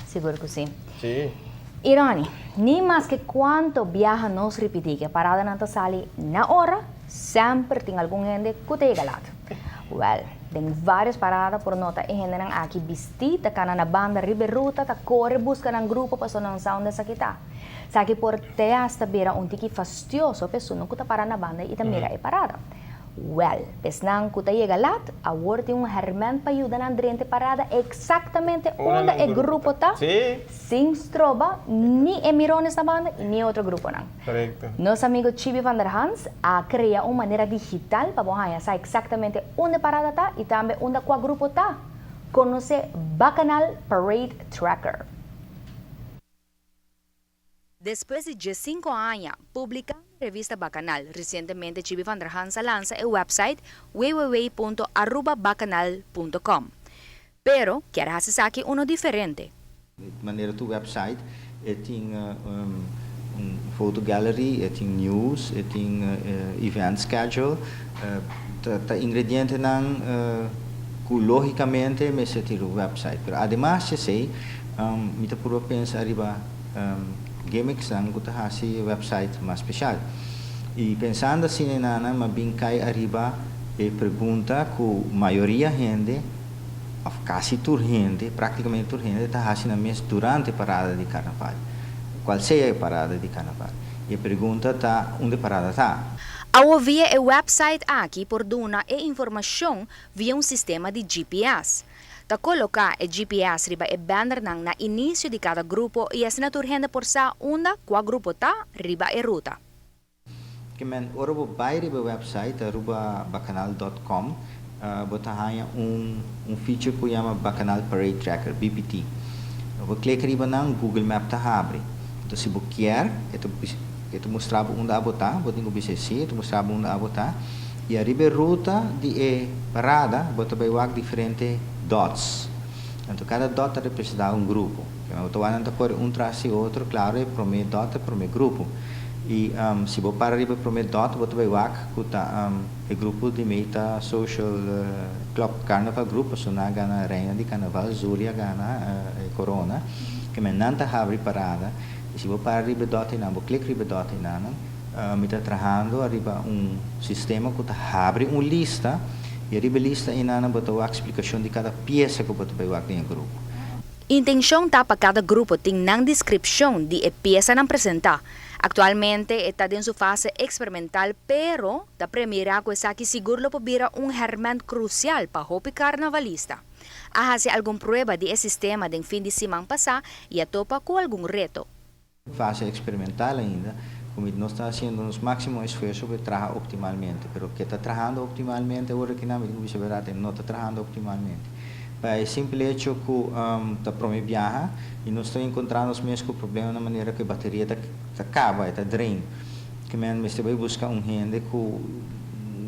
Sigur ku si. Si. Ironi, ni maske kuantu biaha nos ripití ku e paradanan ta sali na ora, semper tin algun hende ku ta yega lat. Wèl, den vários parada por nota e hendenan aki bistí ta kana na banda riba e ruta ta kore buska nan grupo pasobra nan sa unda esaki ta. Esaki por te asta bira un tiki fastioso pa esunnan ku ta para na banda i ta mira e parada. Wèl, esnan ku ta yega lat, awor tin un hèrmènt pa yuda nan drenta e parada eksaktamente unda e grupo ta, sin stroba ni e mirones na banda i ni e otro gruponan. Nos amigo Chibi van der Hans a krea un manera digital pa bo haña sa eksaktamente unda e parada ta i tambe unda kua grupo ta. Konosé Bacchanal Parade Tracker. Despues di diescinco aña publica na revista Bacchanal, recientemente Chibi van der Hans a lansa e website www.arubabacchanal.com. Pero kier haci esaki uno diferente. Manera tur website e tin un photo gallery, e tin news, e tin event schedule, ta ingredientenan cu logicamente mester tin riba website. Pero ademas di esey mi ta purba pensa riba Gimmicks-nan ku ta hasi e website mas speshal. I pensando asina nan m'a bin kai ariba e pregunta ku mayoria hende, òf kasi tur hende, praktikamente tur hende ta hasi nan mes durante parada di karnaval, kual sea e parada di karnaval. I e pregunta ta unda e parada ta? Awo via e website aki por duna e informashon via un sistema di GPS. Ta koloká e GPS riba e bannernan na inisio di kada grupo i asina tur hende por sa unda kua grupo ta riba e ruta. Ke men ora bo bai riba e website arubabacanal dot com bo ta haña un un feature ku yama Bacchanal Parade Tracker, BPT. Bo klik riba nan, Google Map ta habri. Enton si bo kier e ta e ta mustra bo unda abo ta, bo tin ku bisa si, e ta mustra bo unda abo ta. I ariba e ruta di e parada bo ta bai wak diferente dots. Anto kada dot ta representá un grupo. Bo ta wak nan ta kore un tras di otro, klaro e promé dot ta e promé grupo. I si bo para riba e promé dot bo ta bai wak ku ta e grupo di Meta Social Club Carnaval Group pasobra nan a gana Reina di Carnaval, Zuri a gana e korona. Keme nan ta habri parada i si bo para riba e dot einan bo klik riba e dot einan. Mi ta trahando ariba un sistema ku ta habri un lista i ariba e lista einan bo ta wak splikashon di kada piesa ku bo ta bai wak den e grupo. Intenshon ta pa kada grupo tin nan deskripshon di e piesanan presentá. Aktualmente e ta den su fase eksperimental pero ta premirá ku esaki sigur lo por bira un hèrmènt krusial pa hopi karnavalista. A hasi algun prueba di e sistema den fin di siman pasá i a topa ku algun reto. Fase experimental ainda, cu mi nos ta haciendo nos maximo esfuerzo pa e traha optimalmente, pero ke ta trahando optimalmente awor aki nan mi tin cu bisa berdad e no ta trahando optimalmente. Pa e simple hecho cu ta prome biaha y nos ta encontra nos mes cu problema na manera cu e bateria ta ta caba, e ta drain. Ke men mester bay busca un hende cu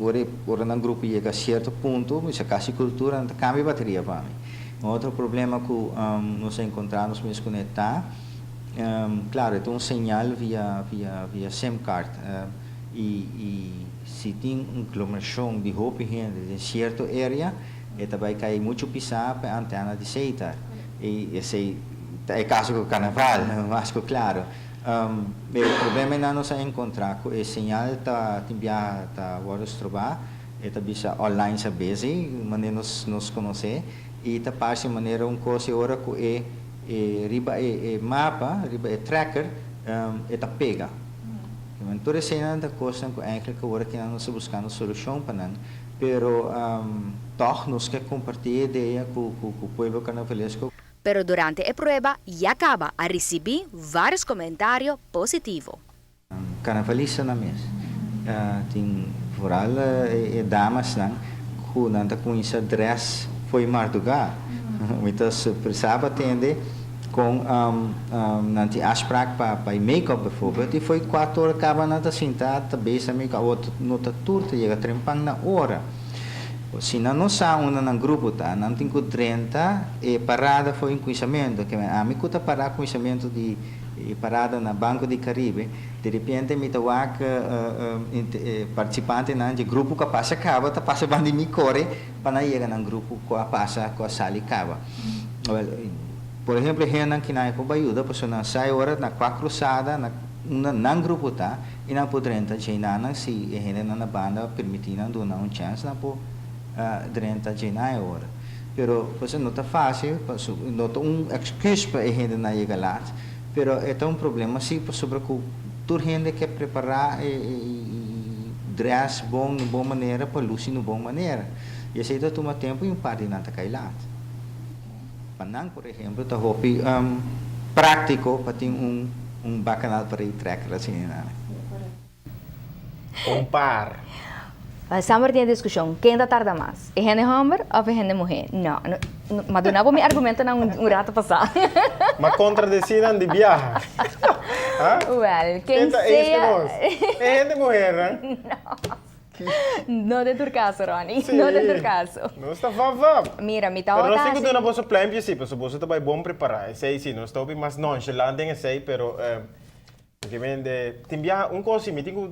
ora e ora nan grupo yega cierto punto, mi sa casi cultura nan ta cambia e bateria pa mi. Un otro problema cu nos a encontra nos mes cune ta, Claro, e ta un señal via via via sim card y y si tin un aglomeracion di hopi hende den cierto area e ta bay cay mucho pisa pa e antena di Setar y esey ta e caso cu carnaval mas cu claro. E problema nan nos a encontra cu e señal ta tin biaha ta wordo stroba e ta bisa all lines are busy manera nos nos conoce y ta parce manera un cos y ora cu e E riba e mapa, riba e tracker, e ta pega. Tur eseinan ta kosnan ku eigenlijk awor aki nan nos ta buskando solushon pa nan, pero tòg nos ke kompartí e idea ku pueblo karnavalesko. Pero durante e prueba ya kaba a risibí vários komentario positivo. Carnavalistanan mes tin vooral e damasnan cu nan ta cuminsa dress fo'i marduga. Mi ta sorpresa pa tende con nan tin afspraak pa e make-up bijvoorbeeld y fo'i cuatro ora caba nan ta sinta ta beza make-up awor no ta tur ta yega trempan na ora. Si nan no sa unda nan grupo ta nan tin cu drenta e parada fo'i un cuminsamento. Ami cu ta para cuminsamento di. E parada na Banco di Caribe, di repente mi ta wak e participantenan dje grupo cu a pasa caba ta pasa banda di mi core pa nan yega nan grupo cu a pasa cu a sali caba. Wel, Por ehempel, hendenan cu nan por yuda, pasobra nan sa ora na cua cruzada, na unda nan grupo ta, y nan por drenta djeinan si e hendenan na banda permiti nan, duna un chance, nan por drenta djeinan ora. Pero pues, no ta facil, no ta un excuus pa e hendenan yega laat, pero ta un problema si, pasobra cu tur hende kier prepara y dress bon, na bon manera, pa luci na bon manera. Y esey ta tuma tempo y un par di nan ta cay laat. Pa nan, por ehempel, ta hopi practico pa tin un bacchanal parade tracker asina, ne? Un par. Semper tin discusion. Ken ta tarda mas? E hende homber of e hende muher? No, mas duna mi argumento na un rato pasa. Ma contradeci nan di biaha. Ha? Well, ken Ken ta sea. E hende muher, ne? No den tur caso, Ronnie. Si. No den tur caso. Nos ta va va. Mira, mi ta Pero nos tin cu duna boso pluimpje si, pasobra boso ta bay bon prepara. Esey si, nos ta mas nonchalant den esey, pero ke men de tin biaha un cos si, mi tin cu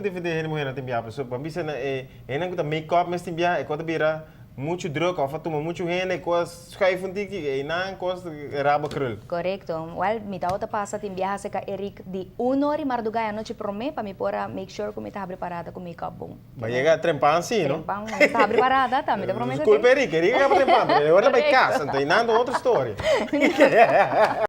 defende hende muher tin biaha, pasobra pa bisa na e hende cu ta make up mes tin biaha, e cos ta bira mucho druk of a tuma mucho hende, e cos schuif un tiki, e nan cos rabo krul. Correcto. Well, mi ta pasa tin biaha cerca Eric di 1 or marduga anochi prome pa mi por a make sure cu mi ta preparada cu make up bon. Ma yega trempan si, no? Trempan, mi ta preparada, ta mi ta prome. Disculpa, Eric, Eric acaba trempan, pero awor bay cas, anto nan otro story.